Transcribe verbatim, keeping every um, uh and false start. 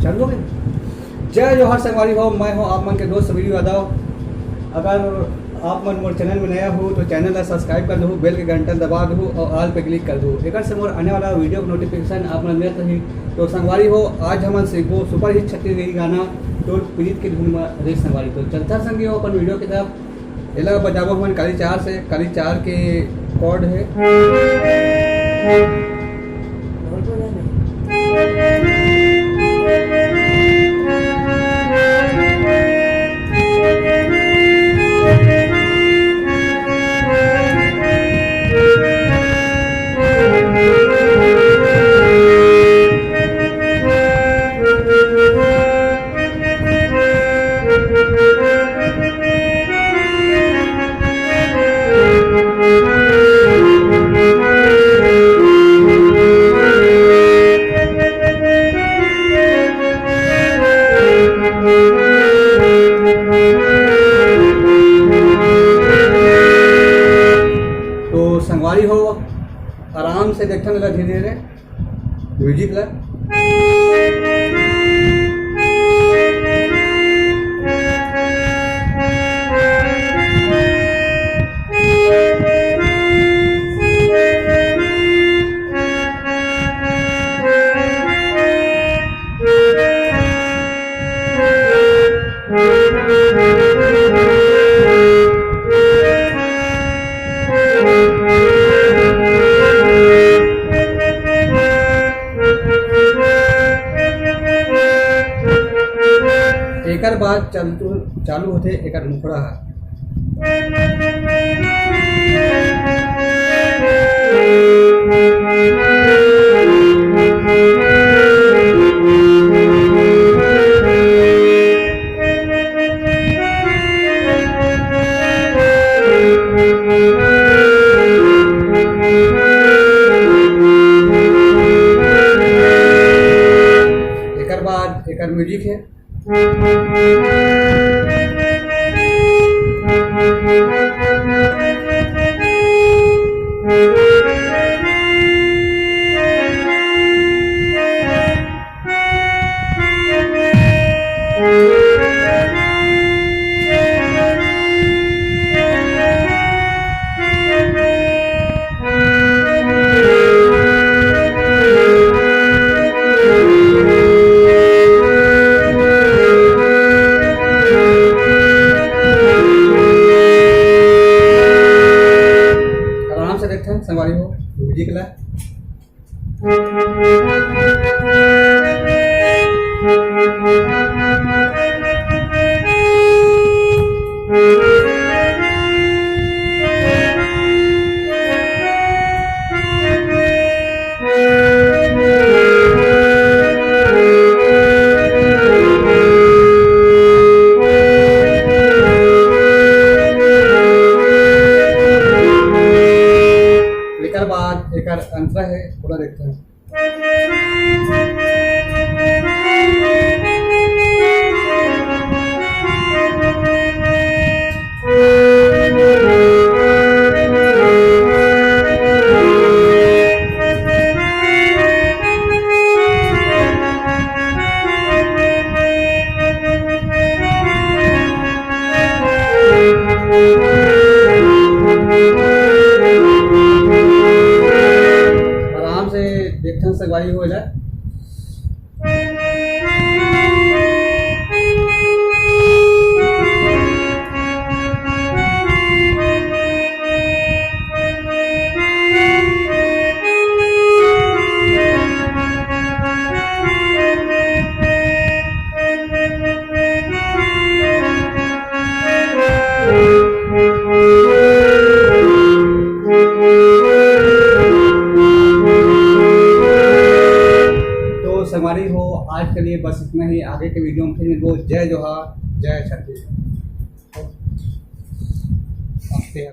चालू हो गए? जय जोहार संगवारी हो, मैं हूं आप मन के दोस्त वीरू यादव। अगर आप मन मोर चैनल में नया हो तो चैनल ला सब्सक्राइब कर दहू, बेल के घंटा दबा दहू और ऑल पे क्लिक कर दहू। एकर से मोर आने वाला वीडियो के नोटिफिकेशन आप मन मिलत रही। तो संगवारी हो, आज हमन सीखबो सुपरहिट छत्तीसगढ़ी गाना तोर प्रीत के धुन में रे संगवारी। तो चलता संगी हो अपन वीडियो की तरफ। एला बजाबो हमन काली चार से, काली चार के कॉर्ड है। तो संगवारी हो, आराम से देखथन एला धीरे धीरे म्यूजिक ला। एकर बाद चालू, चालू होथे एकर मुखड़ा ह। एकर बाद एकर म्यूजिक है। आराम से देखथन संगवारी हो, म्यूजिक ला। एकर बाद एकर अंतरा है, पूरा देखते हैं। आराम से देखथन संगवारी हो एला। तो संगवारी हो, आज के लिए बस इतना ही। आगे के वीडियो में फिर मिलबो। जय जोहार, जय छत्तीसगढ़।